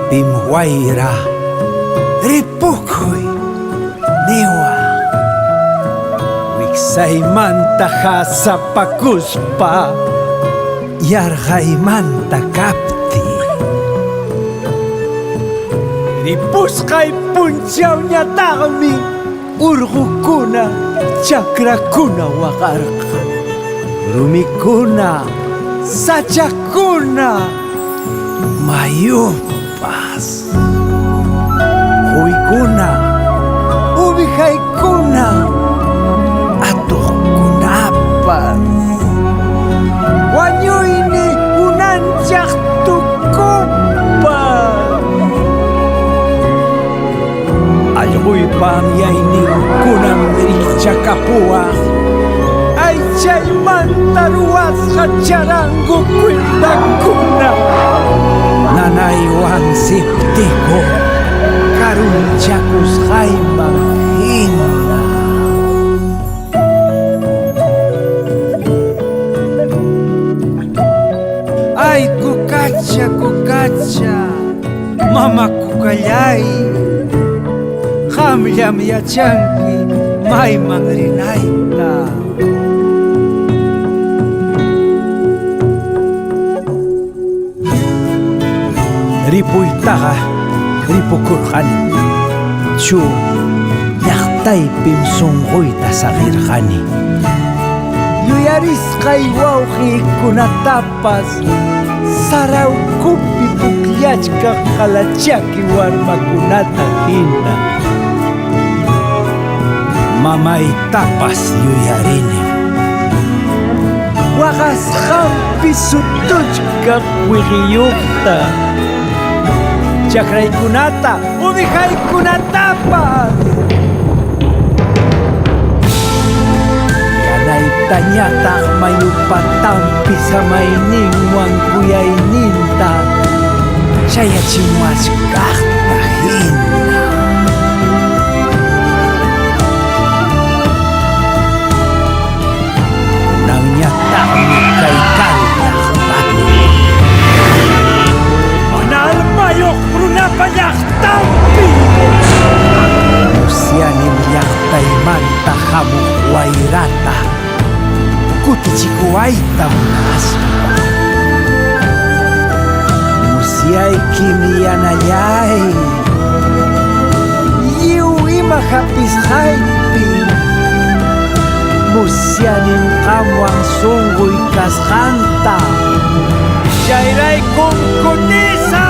Llaqtaypim wayra ripukuy niwa. Wiksaymanta hasapakuspa yarqaymanta kaptiy. Ripusqay punchawñataqmi urqukuna chakrakuna waqarqa. Rumikuna, sachakuna, mayupas. Quwikuna, uwijaykuna, atuqkunapas. Wañuyni unanchaq tukupas. Allquypa anyayninkunam rikchakapuwaq aychaymanta ruwasqa charango cuerdakuna. Nanaywan siptikuq karunchakusqayman hina. Ay, kukacha, kukacha, mama kukallay, qamllam yachanki mayman rinayta. Ripuytaqa ripukurqanim, chu llaqtaypim sunquyta saqirqani. Yuyarisqay wawqiykunatapas sara ukupi pukllachkaq qalachaki warmakunata hina. Mamaytapas yuyarinim. Waqasqanpi sutuchkaq wiqiyuqta. Chakraykunata, uvijaykunatapas. Yanaytañataq mayu patanpi samayninwan kuyayninta chayachimuwachkaqta hina. Kunanñataqmi kay karu llaqtapi. Mana almayuq runapa llaqtanpi. Musyanim llaqtaymanta hamuq wayrata kutichikuwayta munaspa. Musyaykim yanallay, lliw ima hapisqaypi. Musyanim qamwan sunquy kasqanta. Chayraykum kutisaq.